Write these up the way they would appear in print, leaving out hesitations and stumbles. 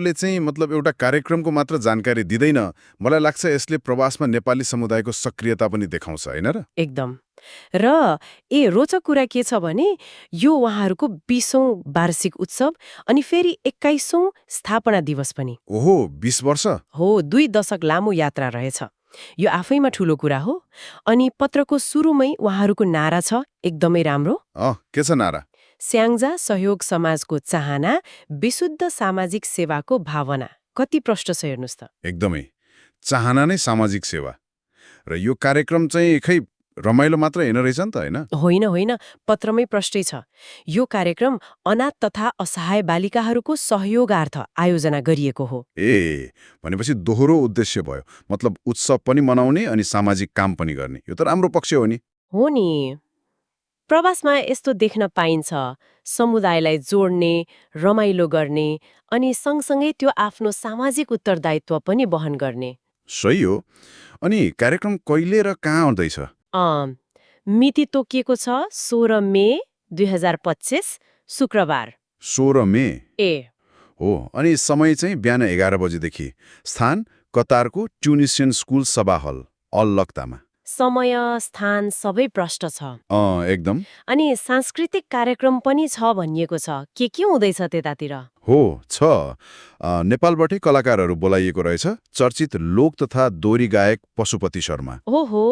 ले चाहिँ मतलब एउटा कार्यक्रमको मात्र जानकारी दिँदैन, मलाई लाग्छ यसले प्रवासमा नेपाली समुदायको सक्रियता पनि देखाउँछ, होइन र? एकदम। र रोचक कुरा के छ भने यो उहाँहरूको 20औं वार्षिक उत्सव अनि फेरि 21औं स्थापना दिवस पनि ओहो, 20 वर्ष? हो। 2 दशक लामो यात्रा रहेछ। यो आफैमा ठूलो कुरा हो। अनि पत्रको सुरुमै उहाँहरूको नारा छ, एकदमै राम्रो। के छ नारा? स्याङ्जा सहयोग समाजको चाहना, विशुद्ध सामाजिक सेवाको भावना। कति प्रष्ट छ हेर्नुहोस् त। एकदमै। चाहना नै सामाजिक सेवा। र यो कार्यक्रम चाहिँ खै रमाइलो मात्र हैन रहेछ नि त, होइन? होइन होइन, पत्रमै प्रष्टै छ। यो कार्यक्रम अनाथ तथा असहाय बालिकाहरूको सहयोगार्थ आयोजना गरिएको हो। भनेपछि दोहोरो उद्देश्य भयो। मतलब उत्सव पनि मनाउने अनि सामाजिक काम पनि गर्ने। यो त राम्रो पक्ष हो नि। हो नि। प्रवासमा यस्तो देख्न पाइन्छ, समुदायलाई जोड्ने, रमाइलो गर्ने अनि सँगसँगै त्यो आफ्नो सामाजिक उत्तरदायित्व पनि वहन गर्ने। सही हो। अनि कार्यक्रम कहिले र कहाँ आउँदैछ? मिति तोकिएको छ 16 मे 2025 शुक्रबार। 16 मे? हो। अनि समय चाहिँ बिहान 11 बजेदेखि। स्थान कतारको ट्युनिसियन स्कुल सभा हल, अल्लक्तामा। समय स्थान सबै प्रष्ट छ। एकदम। अनि सांस्कृतिक कार्यक्रम पनि छ भनिएको छ। के हुँदैछ त्यतातिर? हो, छ। नेपालबाटै कलाकारहरू बोलाइएको रहेछ। चर्चित लोक तथा दोरी गायक पशुपति शर्मा। ओहो,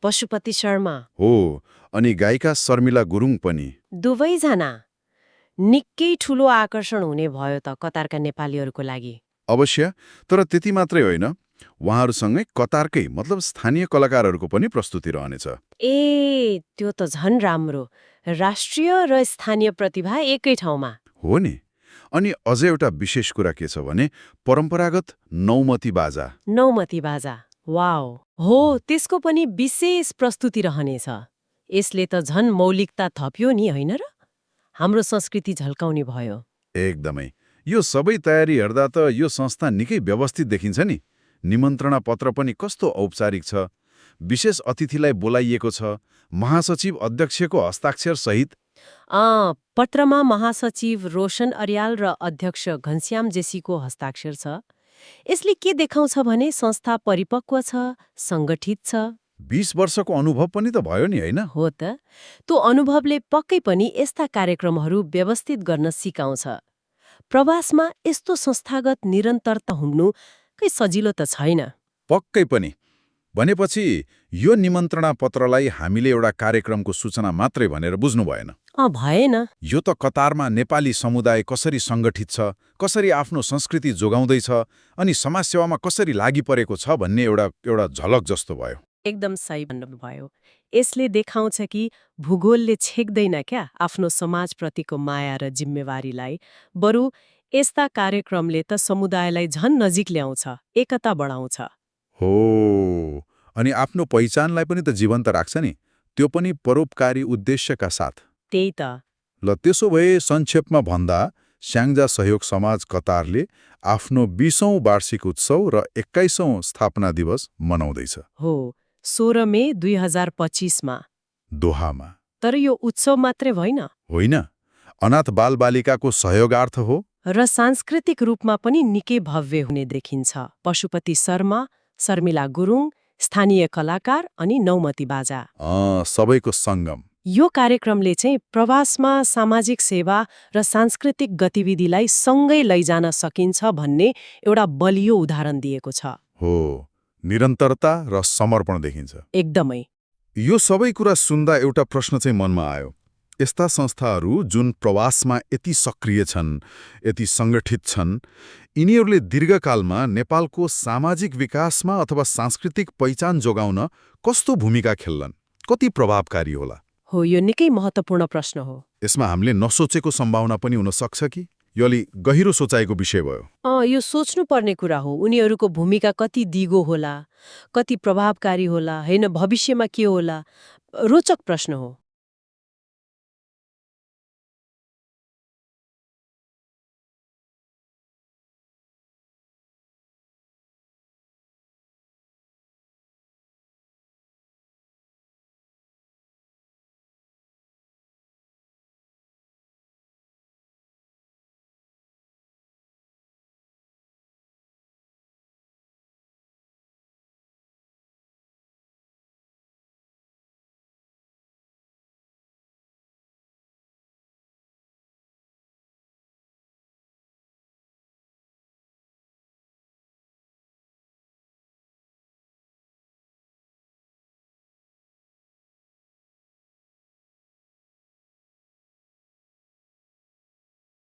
पशुपति शर्मा। हो, अनि गायिका शर्मिला गुरुङ पनि। दुवैजना निकै ठूलो आकर्षण हुने भयो त कतारका नेपालीहरूको लागि। अवश्य। तर त्यति मात्रै होइन, उहाँहरूसँगै कतारकै मतलब स्थानीय कलाकारहरूको पनि प्रस्तुति रहनेछ। त्यो त झन् राम्रो। राष्ट्रिय र स्थानीय प्रतिभा एकै ठाउँमा। हो नि। अनि अझै एउटा विशेष कुरा के छ भने परम्परागत नौमती बाजा। नौमती बाजा, वाओ। हो, त्यसको पनि विशेष प्रस्तुति रहनेछ। यसले त झन् मौलिकता थप्यो नि, होइन र? हाम्रो संस्कृति झल्काउने भयो। एकदमै। यो सबै तयारी हेर्दा त यो संस्था निकै व्यवस्थित देखिन्छ नि। निमन्त्रणा पत्र पनि कस्तो औपचारिक छ। विशेष अतिथिलाई बोलाइएको छ। महासचिव अध्यक्षको हस्ताक्षर सहित। पत्रमा महासचिव रोशन अर्याल र अध्यक्ष घनश्याम जेसीको हस्ताक्षर छ। यसले के देखाउँछ भने संस्था परिपक्व छ, सङ्गठित छ। 20 वर्षको अनुभव पनि त भयो नि, होइन? हो त। त्यो अनुभवले पक्कै पनि यस्ता कार्यक्रमहरू व्यवस्थित गर्न सिकाउँछ। प्रवासमा यस्तो संस्थागत निरन्तरता हुनु कहीं सजिलो त छैन। पक्कै पनि। भनेपछि यो निमन्त्रणा पत्रलाई हामीले एउटा कार्यक्रमको सूचना मात्रै भनेर बुझ्नु भएन। भएन। यो त कतारमा नेपाली समुदाय कसरी सङ्गठित छ, कसरी आफ्नो संस्कृति जोगाउँदैछ अनि समाजसेवामा कसरी लागिपरेको छ भन्ने एउटा झलक जस्तो भयो। एकदम सही भन्नुभयो। यसले देखाउँछ कि भूगोलले छेक्दैन क्या आफ्नो समाजप्रतिको माया र जिम्मेवारीलाई। बरु यस्ता कार्यक्रमले त समुदायलाई झन् नजिक ल्याउँछ, एकता बढाउँछ। हो, अनि आफ्नो पहिचानलाई पनि त जीवन्त राख्छ नि, त्यो पनि परोपकारी उद्देश्यका साथ। त्यही त। ल त्यसो भए संक्षेपमा भन्दा स्याङ्जा सहयोग समाज कतारले आफ्नो 20औं वार्षिक उत्सव र 21औं स्थापना दिवस मनाउँदैछ। हो, 16 मे 2025 मा दोहामा। तर यो उत्सव मात्रै होइन, अनाथ बालबालिकाको सहयोगार्थ हो र सांस्कृतिक रूपमा पनि निकै भव्य हुने देखिन्छ। पशुपति शर्मा, शर्मिला गुरुङ, स्थानीय कलाकार अनि नौमती बाजा, सबैको सङ्गम। यो कार्यक्रमले चाहिँ प्रवासमा सामाजिक सेवा र सांस्कृतिक गतिविधिलाई सँगै लैजान सकिन्छ भन्ने एउटा बलियो उदाहरण दिएको छ। हो, निरन्तरता र समर्पण देखिन्छ। एकदमै। यो सबै कुरा सुन्दा एउटा प्रश्न चाहिँ मनमा आयो। यस्ता संस्थाहरू जुन प्रवासमा यति सक्रिय छन्, यति सङ्गठित छन्, यिनीहरूले दीर्घकालमा नेपालको सामाजिक विकासमा अथवा सांस्कृतिक पहिचान जोगाउन कस्तो भूमिका खेल्छन्? कति प्रभावकारी होला? हो, यो निकै महत्त्वपूर्ण प्रश्न हो। यसमा हामीले नसोचेको सम्भावना पनि हुन सक्छ कि? यो अलि गहिरो सोचाइको विषय भयो। यो सोच्नुपर्ने कुरा हो। उनीहरूको भूमिका कति दिगो होला, कति प्रभावकारी होला, होइन भविष्यमा के होला? रोचक प्रश्न हो।